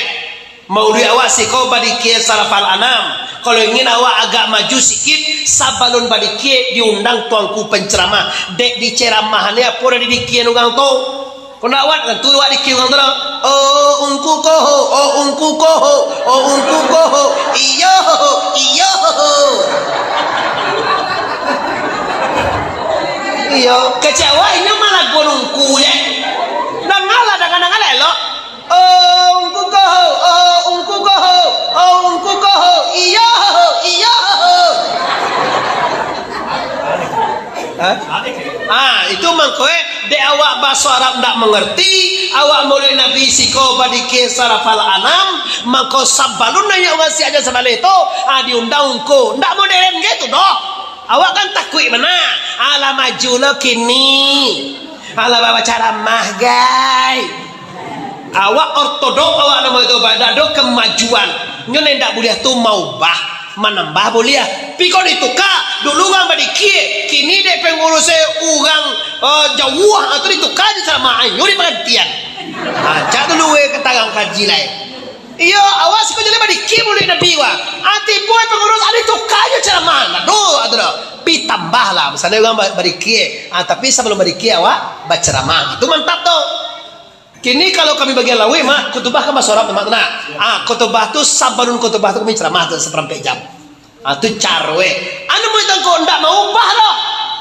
Mauluik awak siko badikia sarafal anam. Kalau ingin awak agak maju sikit, sabalun badikia diundang tuangku penceramah. Dek diceramahan ni apo nan didikian urang tu? Kok ndak awak kan tu awak dikian urang tu lah. Oh, ungku koho, oh, ungku koho, oh, ungku koho. Iyo, iyo. Iyo, kecewa inyo malah ungku je. Dangalah, dangalah, dangalah elok. Oh, ungku koho, oh, ungku koho, oh, ungku koho, iyo, iyo. Hah? Ah, itu mangko, eh, dek awak baso Arab ndak mangarti, awak maulid Nabi siko badikia sarafal anam, mangko sabalun naiak urang siak jan sabaleh tu, ah, diundang ungku. Ndak modern gitu doh. Awak kan takuik bana. Alah maju lo kini. Alah bacaramah, gai. Awak ortodok, awak namo itu, Pak. Dak ado kemajuan. Nyo nan indak buliah tu maubah, manambah buliah. Tapi kok dituka, dulu urang badikia, kini dek pangurus e urang, eh, jauah, atau dituka je ceramah, nyo dipagantian. Ah, cak dulu we katarang kaji lai. Iyo, awak siko jaleh badikia maulid Nabi wa. Ati pun pangurus ari tuka je ceramah. Aduh, aduh dah. Pi tambah lah. Misalnya urang ba-, badikia. Ah, tapi sabalun badikia awak baceramah. Itu mantap tu. Kini kalau kami bagian Lauik, Mak, khutubah kan baso Arab, Mak, tu nah. Ah, khutubah tu, sabalun khutubah tu kami ceramah tu saparampek jam. Ah, tu caro, eh. Anu, murid tangko ndak maubah doh.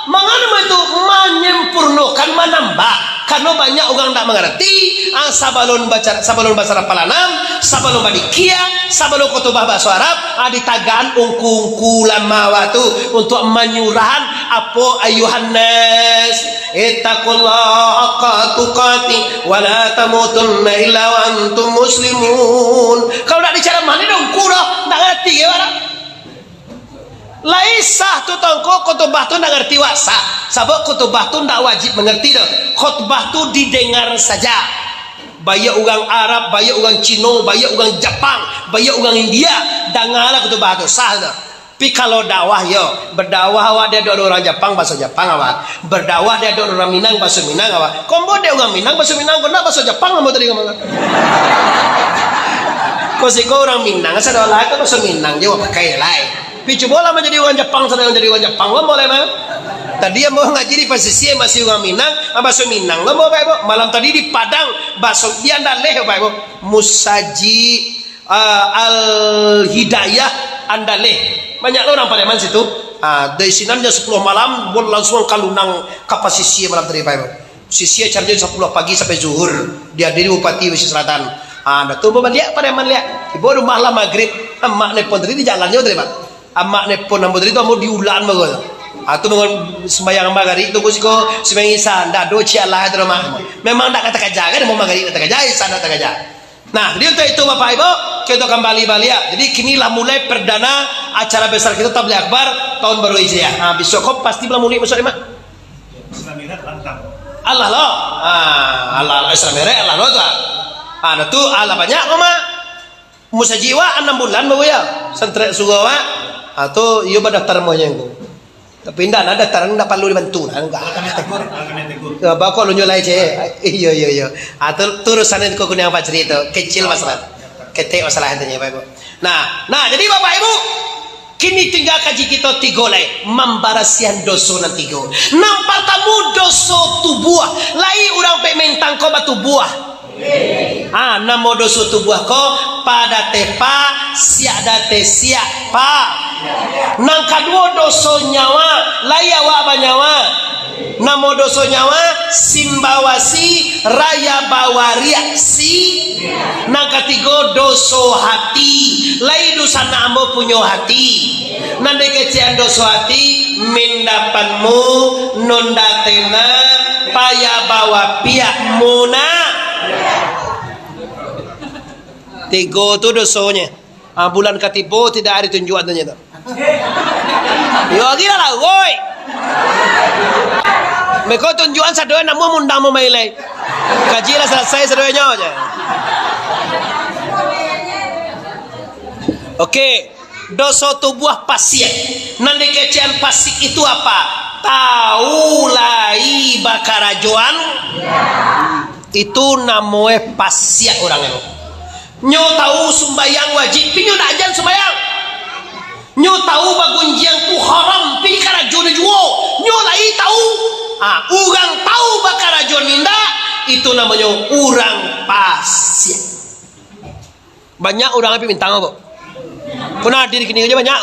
Mangano itu manyempurnokan, manambah. Karano banyak urang ndak mangarati, ah, sabalun baca, sabalun baso Arab palanam, sabalun badikia, sabalun khutubah baso Arab, ah, ditagaan ungku-ungku lama waktu untuk manyurahan apo, "Ayuhan nas, ittaqullaha haqqa tuqatih, wa la tamutunna illa wa antum muslimun." Kalau ndak dicaramah ni dah ungku dah, ndak ngarati ke awak dah. Lai sah tu tongko khutubah tu ndak ngarati wak sah. Sabab khutubah tu ndak wajib mangarati doh. Khutbah tu didengar saja. Baiak urang Arab, baiak urang Cino, baiak urang Japang, baiak urang India, dangalah khutubah tu, sah tu. Tapi kalau dakwah, yo, badakwah awak diadok urang Japang, baso Japang awak. Badakwah diadok urang Minang, baso Minang awak. Ko ambo dek urang Minang, baso Minang, ko ndak baso Japang ambo tadi ngomong. Ko siko urang Minang, sadolah ko baso Minang je awak pakai lai. Pi cubolah manjadi urang Japang, sadang manjadi urang Japang, lo ambo lai mah. Tadi ambo ngaji di pasisia masih urang Minang, ah, baso Minang lo ambo pakai, bo. Malam tadi di Padang, baso di Andaleh pakai, bo. Musajik, ah, Al Hidayah Andaleh. Banyak lo urang Pariaman situ. Ah, dari sinan jam sapuluah malam, ambo langsuang ka Lunang, ka pasisia malam tadi pakai, bo. Sisia carjo sapuluah pagi sampai zuhur, dihadiri Bupati Pesisir Selatan. Ah, dah tu baliak Pariaman liak. Tibo rumah lah magrib, amak nelpon tadi di jalan jo tadi, Pak. Amak nelpon ambo tadi tu, ambo diulaan bagus. Ah, tu bangun sumbayang Maghrib tu, siko sumbayang Isya, ndak ado ciek alah tu mah. Memang ndak ka takaja kan, mau Maghrib ndak takaja, Isya ndak takaja. Nah, jadi untuk itu, Bapak Ibu, kita kembali baliak. Jadi, kini lah mulai perdana acara besar kita, Tabligh Akbar tahun baru Hijriah. Ah, besok ko pasti bulan Mulud masuk, Mak? Allah lo. Ah, Allah, Allah, Isra Mi'raj, Allah lo tu, ah. Ah, nah tu, Allah banyak ko, Mak. Musajik wak anam bulan baru ya. Santrek surau wak. Ah, tu, iyo badaftar mohnyo ko. Tapi indak, nah, daftaran indak paralu dibantu, nah, enggak. Kalau kena tegur, kalau kena tegur. Ya, bakal lunyo lai, cek. Iyo, iyo, iyo. Ah, tu, tu urusan ko Kuniang Fajri tu. Kecil masalah. Ketek masalah tu, Bapak Ibu. Nah, nah, jadi Bapak Ibu, kini tingga kaji kito tigo lai, mambarasiahan doso nan tigo. Nan partamo, doso tubuah. Lai urang pek mentang ko batubuah. Ah, namo doso tubuah ko, pa dateh pa, siak dateh siak, pa. Nan kaduo, doso nyawa, lai awak banyawa. Namo doso nyawa, simbawasi, raya bawariak, si. Nan katigo, doso hati, lai dunsanak ambo punyo hati. Nan dikecekan doso ati, mindapanmu, nondatena, paya bawapiak, muna. Tigo tu dosonyo. Ah, bulan katibo tidak ada tunjuan tu, nyo tu. Yo, gila lah, woi. Meko tunjuan sadonyo namuah mundang mamailai. Kaji lah salasai sadonyo, je. Oke. Doso tubuah pasik. Nan dikecekan pasik itu apa? Tau lai bakarajoan. Itu namoe pasik urang tu. Nyo tau sumbayang wajib, pi nyo ndak ajan sumbayang. Nyo tau bagunjiang tu haram, pi karajo nyo juo. Nyo lai tau. Ah, urang tau bakarajo indak, itu namonyo urang pasik. Banyak urang api mintang apo? Pernah hadir kini aja banyak.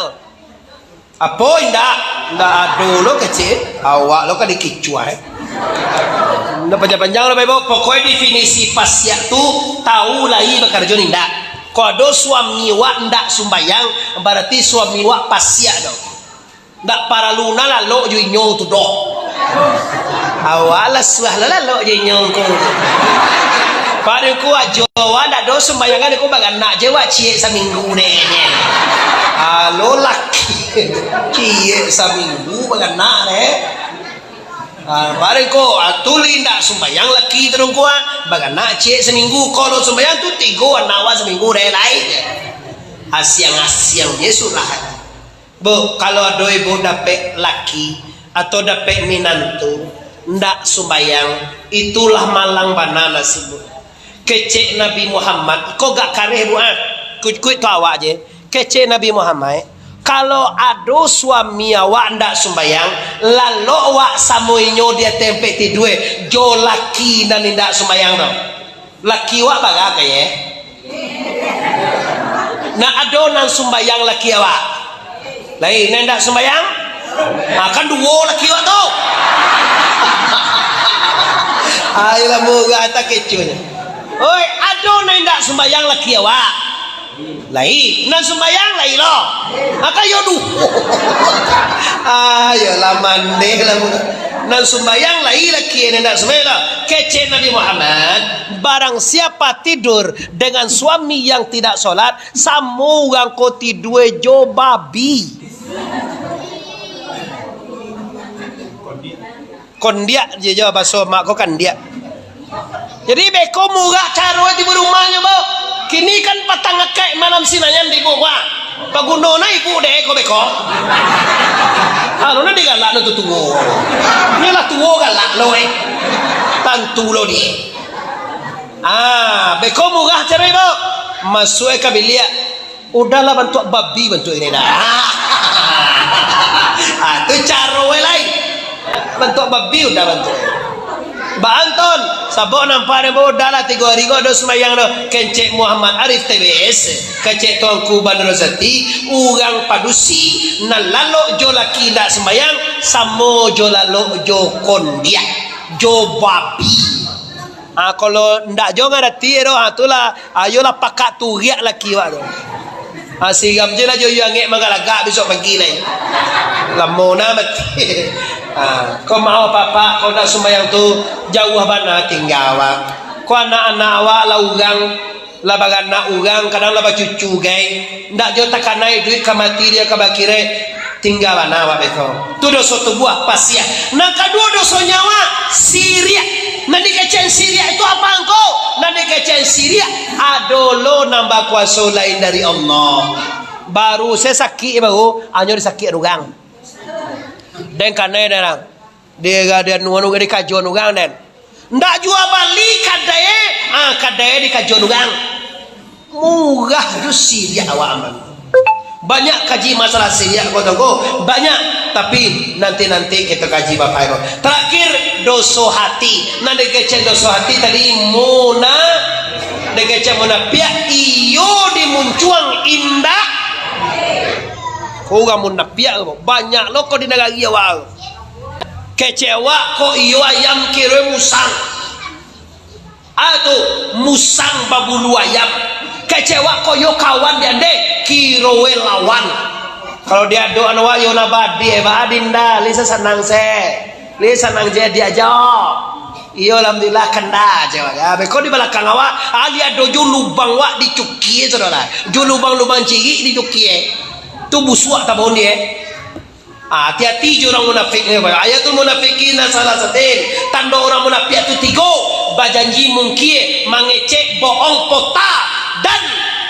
Apo indak? Indak ado lo kecek. Awak lo ka dikicuah, eh. Indak panjang-panjang lo, Bapak Ibu. Pokoknya definisi pasiak tu tau lai bakarajo indak. Kok ado suami wak indak sumbayang, berarti suami wak pasiak tu. Ndak paralu nah lalok jo inyo tu doh. Awak lah suah lah lalok jo inyo ko. Pado ko ajo wak ndak do sumbayangan ko baganak je wak ciek saminggu deh nye. Alo laki ciek saminggu baganak deh. Ah, pado ko atuli ndak sumbayang laki tu dong ko ah. Baganak ciek saminggu, kalau sumbayang tu tigo anak wak saminggu deh lai. Asiang-asiang je surah. Bu, kalau ado ibu dapek laki atau dapek minantu, ndak sumbayang, itulah malang bana nasib, Bu. Kecek Nabi Muhammad, ko gak kareh, Bu, ah. Kuik-kuik tu awak je. Kecek Nabi Muhammad, kalau ado suami awak ndak sumbayang, lalok awak samo inyo di ateh ampek tidue, jo laki nan indak sumbayang tu. Laki awak bara ka ye? Nah, ado nan sumbayang laki awak? Lai, nan indak sumbayang? Ha, kan duo laki awak tu. Ai, lah murah tak kecunyo. Oi, ado nan indak sumbayang laki awak? Lai, nan sumbayang lai lo. Maka yo duo. Ah, yo lah mandeh lah. Nan sumbayang lai laki, nan indak sumbayang lah. Kecek Nabi Muhammad, barang siapa tidur dengan suami yang tidak sholat, samo urang ko tidue jo babi. Kondiak je jo baso mak ko kandiak. Jadi beko murah caro tibo rumahnyo, Bu. Kini kan patang akaik malam Sinayan tibo, wah. Paguno na ibu deh ko beko. Anu na digalak no tu tuo. Ni lah tuo galak lo, eh. Tantu lo ni. Ah, beko murah caro, Bu. Masuak ka biliak. Udahlah bantuak babi bantuak ini dah. Ah, tu caro we lai. Bantuak babi udah bantuak. Baanton, sabok nampak deh, Bu, udahlah tigo hari ko ado sumbayang doh. Kencek Muhammad Arif T B S, kecek Tuanku Bandar Sati, urang padusi, nan lalok jo laki indak sumbayang, samo jo lalok jo kondiak, jo babi. Ah, kalau ndak jo ngarati doh, ah, tu lah, ayolah pakak turiak laki awak tu. Ah, siram je lah jo aia angek manggalagak bisuak pagi lai. Lamo nah mati. Ha, ko maoh bapak, ko nak sumbayang tu jauah bana tingga awak. Ko anak-anak awak lah urang, lah baranak urang, kadang lah bacucu gai. Ndak jo takana iduik ka mati, dia ka bakirek, tingga bana awak beko. Tu doso tubuah, pasiah. Nan kaduo doso nyawa, siriak. Nan dikecekan siriak itu apa angko? Nan dikecekan siriak ado lo nan bakuaso lain dari Allah. Baru se sakik baru, anyo disakik urang. Den kanai den urang. Di, di anu, anu, dikajoan urang den. Ndak jua bali kadai, ah, kadai dikajoan urang. Murah jo siriak awak aman. Banyak kaji masalah siriak ko tongko, banyak. Tapi nanti-nanti kita kaji bapak ibu. Terakhir, doso hati. Nan dikecekan doso hati tadi muna, dikecekan munapiak, iyo dimuncuang indak. Ko urang munapiak ko, banyak lo ko di nagari awak. Kecek awak ko iyo ayam kiro musang. Ah tu, musang babulu ayam. Kecek awak ko iyo kawan di ande, kiro lawan. Kalau diadokan awak iyo nabadi, eh, ba adinda, lisa sanang se. Lisa sanang je diajak. Iyo, alhamdulillah, kanda je awak. Ya, beko di balakang awak, ah, liek ado jo lubang wak dicukie, saudara. Jo lubang-lubang cirik dicukie. Tu busuak tabon die. Ah, hati-hati jo urang munafik ni, Bapak. Ayatul munafiqina salasatin. Tando urang munafik tu tigo, bajanji mungkie, mangecek, bohong, pota, dan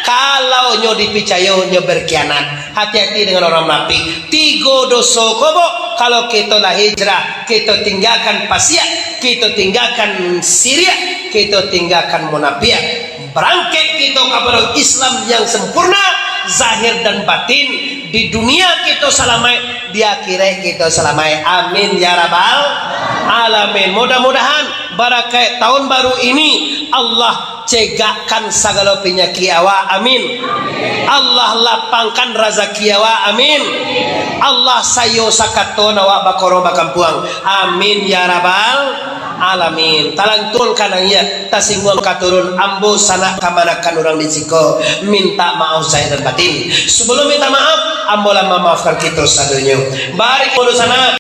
kalau nyo dipicayo, nyo berkhianat. Hati-hati dengan orang munafik. Tigo doso ko, Bu. Kalau kito lah hijrah, kito tinggakan pasiak, kito tinggakan siriak, kito tinggakan munapiak. Barangkek kito kapado Islam yang sempurna, zahir dan batin. Di dunia kito salamaik, di akhirat kito salamaik. Amin ya rabbal alamin. Mudah-mudahan barakaik tahun baru ini, Allah cegakkan sagalo panyakik awak. Amin. Allah lapangkan razaki awak. Amin. Allah sayo sakato awak bakorong bakampuang. Amin ya rabbal alamin. Talantuang ka naiak, tasingguang ka turun, ambo sanak kamanakan urang di siko, minta maaf zahir dan batin. Sebelum minta maaf, ambo lah mamaafkan kito sadonyo. Bari ko sanak.